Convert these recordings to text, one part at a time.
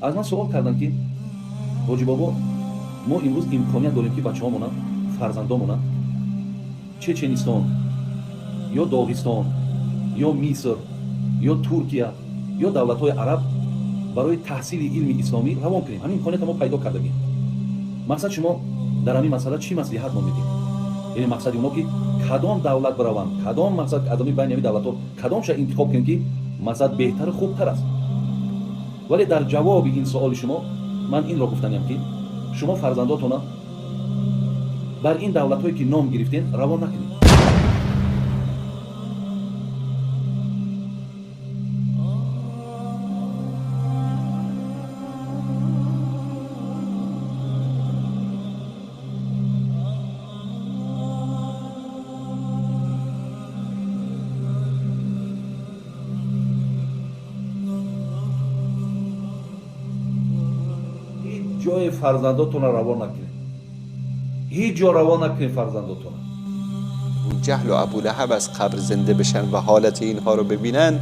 Аз ман суол карданд, ки ҳоҷи бобо, мо имрӯз имконият дорем, ки бачаҳомона, фарзандомона Чеченистон ё Доғистон ё Миср ё Туркия ё давлатҳои араб барои таҳсили илми исломӣ равон кунем. Ҳамин имкониятро мо пайдо кардагем. Мақсад, шумо дар ҳамин масъала чӣ маслиҳат мо медиҳед? Яъне мақсади оно, ки кадом давлат бираванд, кадом мақсад аз ҳамин байни ҳамин давлатҳо кадомша интихоб кунем, ки мақсад беҳтару хубтар аст. Вале дар ҷавоби ин суоли шумо ман инро гуфтаниям, ки шумо фарзандотона бар ин давлатҳое, ки ном гирифтем, равон накунед. Ҷои фарзандотонро равон накунед, ҳеҷ ҷо равон накунед фарзандотонро. جهل و ابو لهب از قبر زنده بشن و حالت اینها رو ببینن،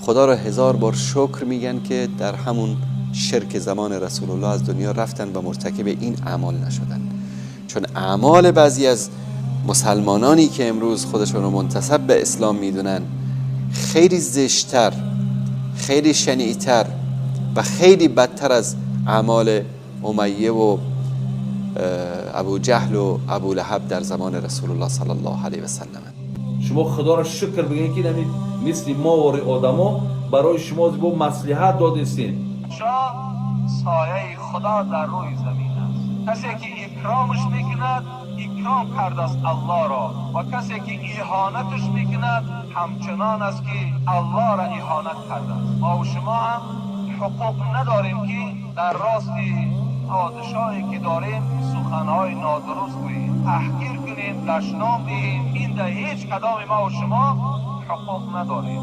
خدا رو هزار بار شکر میگن که در همون شرک زمان رسول الله از دنیا رفتن و مرتکب این اعمال نشدن. چون اعمال بعضی از مسلمانانی که امروز خودشون رو منتسب به اسلام میدونن خیلی زشتر، خیلی شنیعتر و خیلی بدتر از اعمال امیه و ابو جهل و ابو لهب در زمان رسول الله صلی الله علیه و سلم. شما خدا را شکر بگین که مثل ما واری آدما برای شما با مصلحت دادستین. شاه سایه خدا در روی زمین است. کسی که اکرامش میکند اکرام کرده است الله را، و کسی که اهانتش میکند همچنان است که الله را اهانت کرده است. ما و شما هم حقوق نداریم که در راست پادشاهی که داریم سخنهای نادرست گوییم، تحقیر کنیم، دشنام دهیم. این در هیچ کدام ما و شما حقوق نداریم.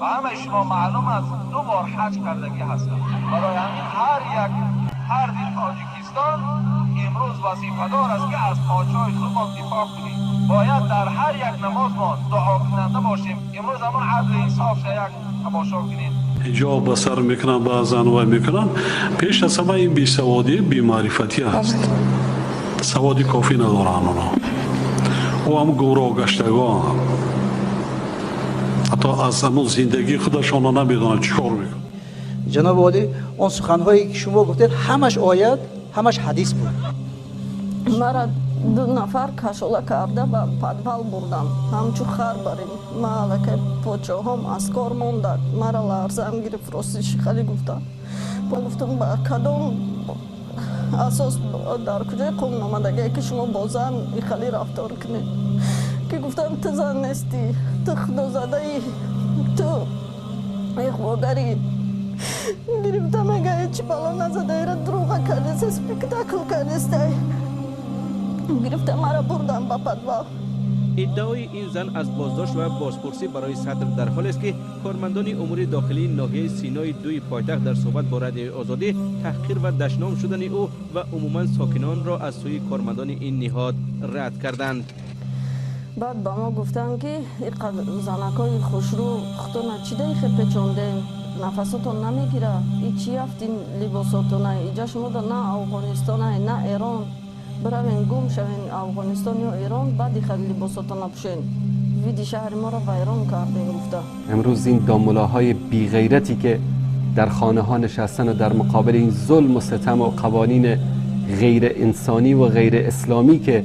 و همه شما معلوم است 2 بار حج کردگی هستم. برای همین هر یک فرد تاجیکستان امروز وظیفه‌دار است که از پادشاه خود ما دفاع کنیم. باید در هر یک نماز ما دعا کننده باشیم. امروز همون عدل انصاف یک تماشا کنیم. حجاب به سر میکنن، بعضا وای میکنن. پیش از همه این بیسوادی، بی‌معرفتی هست. سوادی کافی ندارن اونا. او هم گمراه گشتگان، حتی از همون زندگی خودشان نمیدونن چیکار میکنن. جناب عالی، اون سخنهایی که شما گفتید همش آیت، همش حدیث بود. مرا 2 نفر کشوله کرده به پدوال بردم، همچو خر بریم. ما الکی پاچه هم از کار مونده، مرا لرزم گرفت. راستش خیلی گفتم، با گفتم با کدام اساس، در کجای قوم آمدگی که شما با زن خیلی رفتار کنید؟ که گفتم تو زن نیستی، تو خدازده ای، تو اغواگری. گرفتم اگه هیچ بالا نزده ایره دروغ کردی، سپکتاکل کردی. گرفتم مرا بردم به پدوال. ادعای این زن از بازداشت و بازپرسی برای صدر در حال است که کارمندان امور داخلی ناحیه سینای 2 پایتخت در صحبت با رادیو آزادی تحقیر و دشنام شدن او و عموما ساکنان را از سوی کارمندان این نهاد رد کردند. بعد به ما گفتن که زنکای خوشرو خودتون چیده خیلی پیچونده، نفساتون نمیگیره، این چی هفت لباساتونه، اینجا شما نه افغانستان نه ایران، بروین گم شوین افغانستان یا ایران، بعد خیلی لباساتون نپوشین، ویدی شهر ما را ویران کردین. گفته امروز این داملاهای بی غیرتی که در خانه ها نشستن و در مقابل این ظلم و ستم و قوانین غیر انسانی و غیر اسلامی که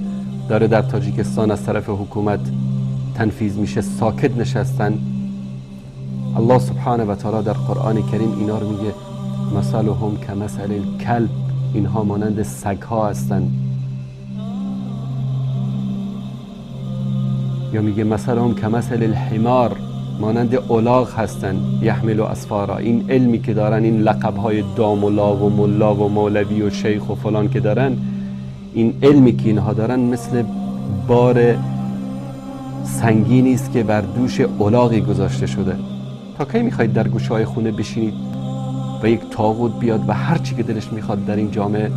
داره در تاجیکستان از طرف حکومت تنفیذ میشه ساکت نشستن. الله سبحانه و تعالی در قرآن کریم اینا رو میگه مثلهم کمثل الکلب، اینها مانند سگها هستند. یا میگه مثلهم کمثل الحمار، مانند الاغ هستند، یحمل اسفارا. این علمی که دارن، این لقب‌های داملا و ملا و مولوی و شیخ و فلان که دارن، این علمی که اینها دارن مثل بار سنگینی است که بر دوش الاغی گذاشته شده. تا کی میخواید در گوشه‌های خونه بشینید و یک طاغوت بیاد و هر چی که دلش میخواد در این جامعه،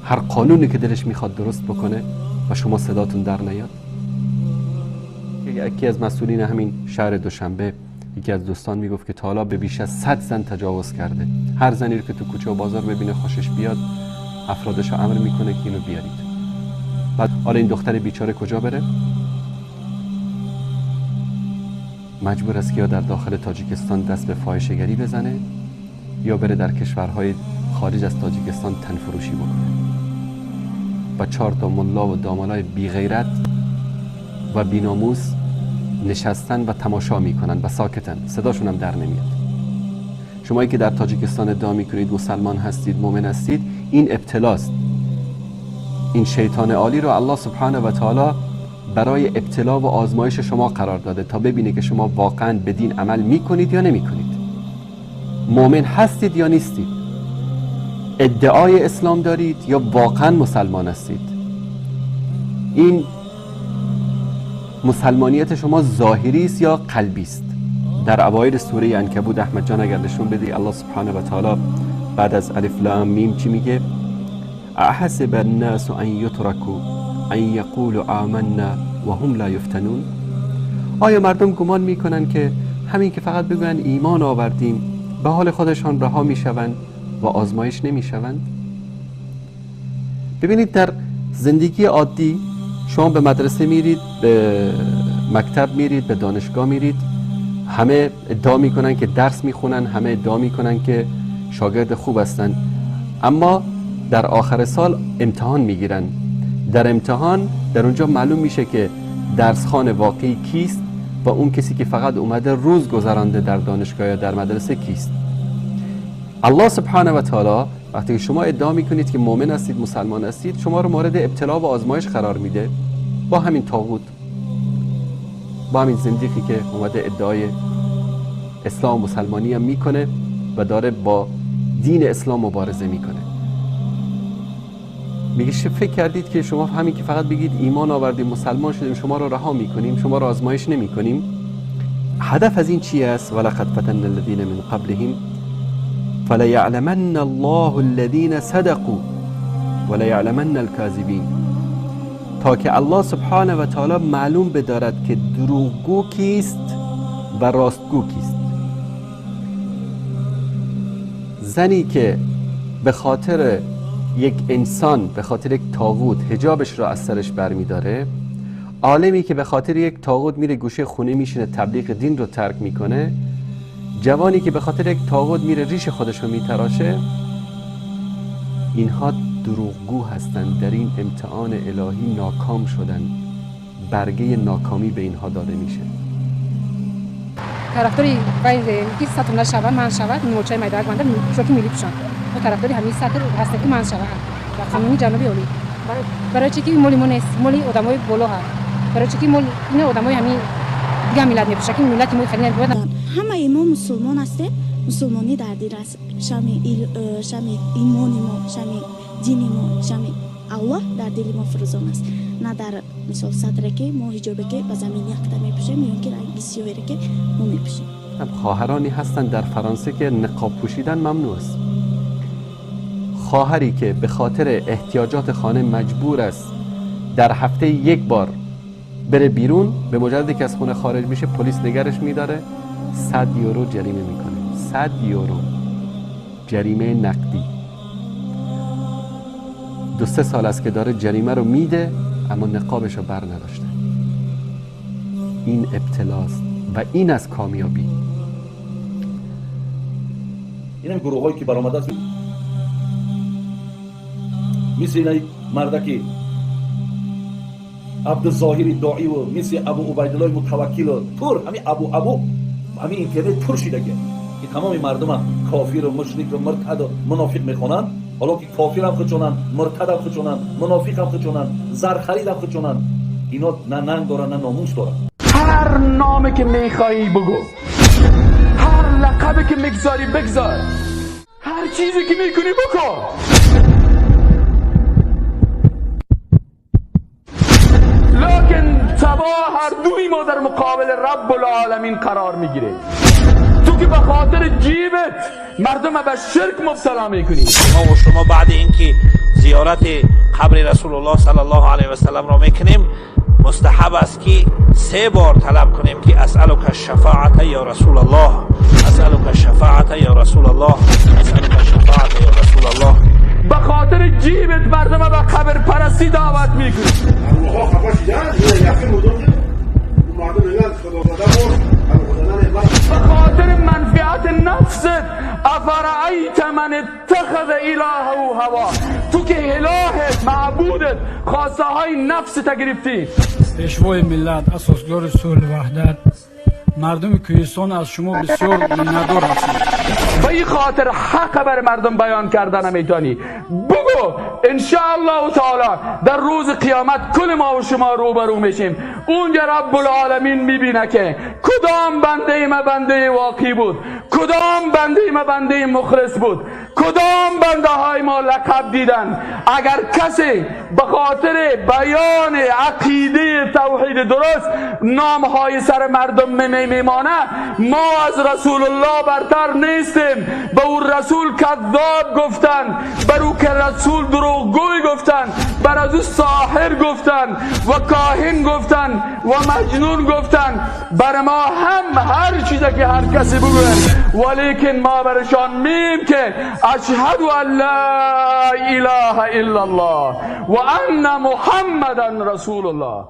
هر قانونی که دلش میخواد درست بکنه و شما صداتون در نیاد؟ یکی از مسئولین همین شهر دوشنبه یکی از دوستان میگفت که تا حالا به بیش از 100 زن تجاوز کرده. هر زنی رو که تو کوچه و بازار ببینه خوشش بیاد، افرادش رو امر میکنه که اینو بیارید. بعد حالا این دختر بیچاره کجا بره؟ مجبور است که یا در داخل تاجیکستان دست به فاحشه‌گری بزنه یا بره در کشورهای خارج از تاجیکستان تنفروشی بکنه. و 4 تا ملا و دامالای بی غیرت و بی ناموس نشستن و تماشا میکنن و ساکتن، صداشون هم در نمیاد. شمایی که در تاجیکستان ادعا میکنید مسلمان هستید، مؤمن هستید، این ابتلاست. این شیطان عالی رو الله سبحانه و تعالی برای ابتلا و آزمایش شما قرار داده تا ببینه که شما واقعا به دین عمل میکنید یا نمیکنید، مؤمن هستید یا نیستید، ادعای اسلام دارید یا واقعا مسلمان هستید. این مسلمانیت شما ظاهری است یا قلبی است؟ در اوایل سوره عنکبوت احمد جان اگر نشون بدی، الله سبحانه و تعالی بعد از الف لام میم چی میگه؟ احسب الناس ان یترکوا ان یقولوا آمنا و هم لا یفتنون. آیا مردم گمان میکنن که همین که فقط بگوین ایمان آوردیم به حال خودشان رها میشوند و آزمایش نمیشوند؟ ببینید در زندگی عادی شما به مدرسه میرید، به مکتب میرید، به دانشگاه میرید، همه ادعا میکنن که درس میخونن، همه ادعا میکنن که شاگرد خوب هستن، اما در آخر سال امتحان میگیرن. در امتحان در اونجا معلوم میشه که درسخوان واقعی کیست و اون کسی که فقط اومده روز گذرانده در دانشگاه یا در مدرسه کیست. الله سبحانه و تعالی وقتی شما ادعا میکنید که مؤمن هستید، مسلمان هستید، شما رو مورد ابتلا و آزمایش قرار میده با همین طاغوت، با همین زندیقی که اومده ادعای اسلام و مسلمانی هم میکنه و داره با دین اسلام مبارزه میکنه. میگه فکر کردید که شما همین که فقط بگید ایمان آوردیم، مسلمان شدیم، شما رو رها میکنیم، شما رو آزمایش نمیکنیم؟ هدف از این چی است؟ ولقد فتنا الذین من قبلهم فلیعلمن الله الذین صدقوا ولیعلمن الکاذبین، تا که الله سبحانه و تعالی معلوم بدارد که دروغگو کیست و راستگو کیست. زنی که به خاطر یک انسان، به خاطر یک طاغوت حجابش را از سرش برمیداره، عالمی که به خاطر یک طاغوت میره گوشه خونه میشینه تبلیغ دین رو ترک میکنه، جوانی که به خاطر یک طاغوت میره ریش خودش رو میتراشه، اینها دروغگو هستند. در این امتحان الهی ناکام شدن، برگه ناکامی به اینها داده میشه. طرفداری که سطر نشود من شود مورچه میدان بنده شوکی میلی پوشان. ما طرفداری همین سطر هستیم که من شود و قانونی جنوبی عالی. برای چی که مالی ما نیست، مالی آدمای بالا هست. برای چی که مال اینا آدمای همین دیگه ملت میپوشه که ملت ما خیلی نبود. همه ما مسلمان هستیم، مسلمانی در دل است. شمع ایمان ما، شمع دین ما، شمع الله در دل ما فروزان است. نه در مثال سطری که ما حجابی که به زمین یکتا میپوشیم یا که رنگ سیاهی که ما میپوشیم. خواهرانی هستند در فرانسه که نقاب پوشیدن ممنوع است. خواهری که به خاطر احتیاجات خانه مجبور است در هفته یک بار بره بیرون، به مجردی که از خونه خارج میشه پلیس نگرش میداره، 100 یورو جریمه میکنه. 100 یورو جریمه نقدی. 2-3 سال است که داره جریمه رو میده اما نقابش رو بر نداشته. این ابتلاست و این از کامیابی. این هم گروه هایی که برآمده است، مثل این مردکی عبدالظاهر داعی و مثل ابو عبیدالله متوکل و پر همین ابو همین اینترنت پر شده که تمام مردم کافر و مشرک و مرتد و منافق میخوانند. حالا که کافر هم خودشونن، مرتد هم خودشونن، منافق هم خودشونن، زرخرید هم خودشونن، اینا نه ننگ دارن نه ناموس دارن. هر نامی که میخوایی بگو، هر لقبی که میگذاری بگذار، هر چیزی که میکنی بکن. لکن سبا هر دوی ما در مقابل رب العالمین قرار میگیره. تو که به خاطر جیبت مردم به شرک مبتلا میکنی. ما و شما بعد اینکه زیارت قبر رسول الله صلی الله علیه و سلم را میکنیم، مستحب است که 3 بار طلب کنیم که اسألک الشفاعة یا رسول الله، اسألک الشفاعة یا رسول الله، اسألک الشفاعة یا رسول الله. به خاطر جیبت مردم به قبر پرستی دعوت میکنی. به خاطر منفعت نفست. افرأیت من اتخذ الهه هوا، تو که الهت معبودت خواسته های نفست گرفتی. پیشوای ملت، اساسگزار صلح و وحدت، مردم کوهستان از شما بسیار منتدار هستند. به این خاطر حق بر مردم بیان کردن نمیتونی. بگو انشاءالله تعالی در روز قیامت کل ما و شما روبرو میشیم. اونجا رب العالمین میبینه که کدام بنده ما بنده واقعی بود، کدام بنده ما بنده مخلص بود، کدام بنده های ما لقب دیدن. اگر کسی به خاطر بیان عقیده توحید درست نام های سر مردم میمانه، ما از رسول الله برتر نیستیم. به او رسول کذاب گفتن، بر او که رسول دروغگوی گفتن، بر از او ساحر گفتن و کاهن گفتن و مجنون گفتن. بر ما هم هر چیزی که هر کسی بگوید، ولیکن ما برشان میم که اشهد ان لا اله الا الله و ان محمدا رسول الله.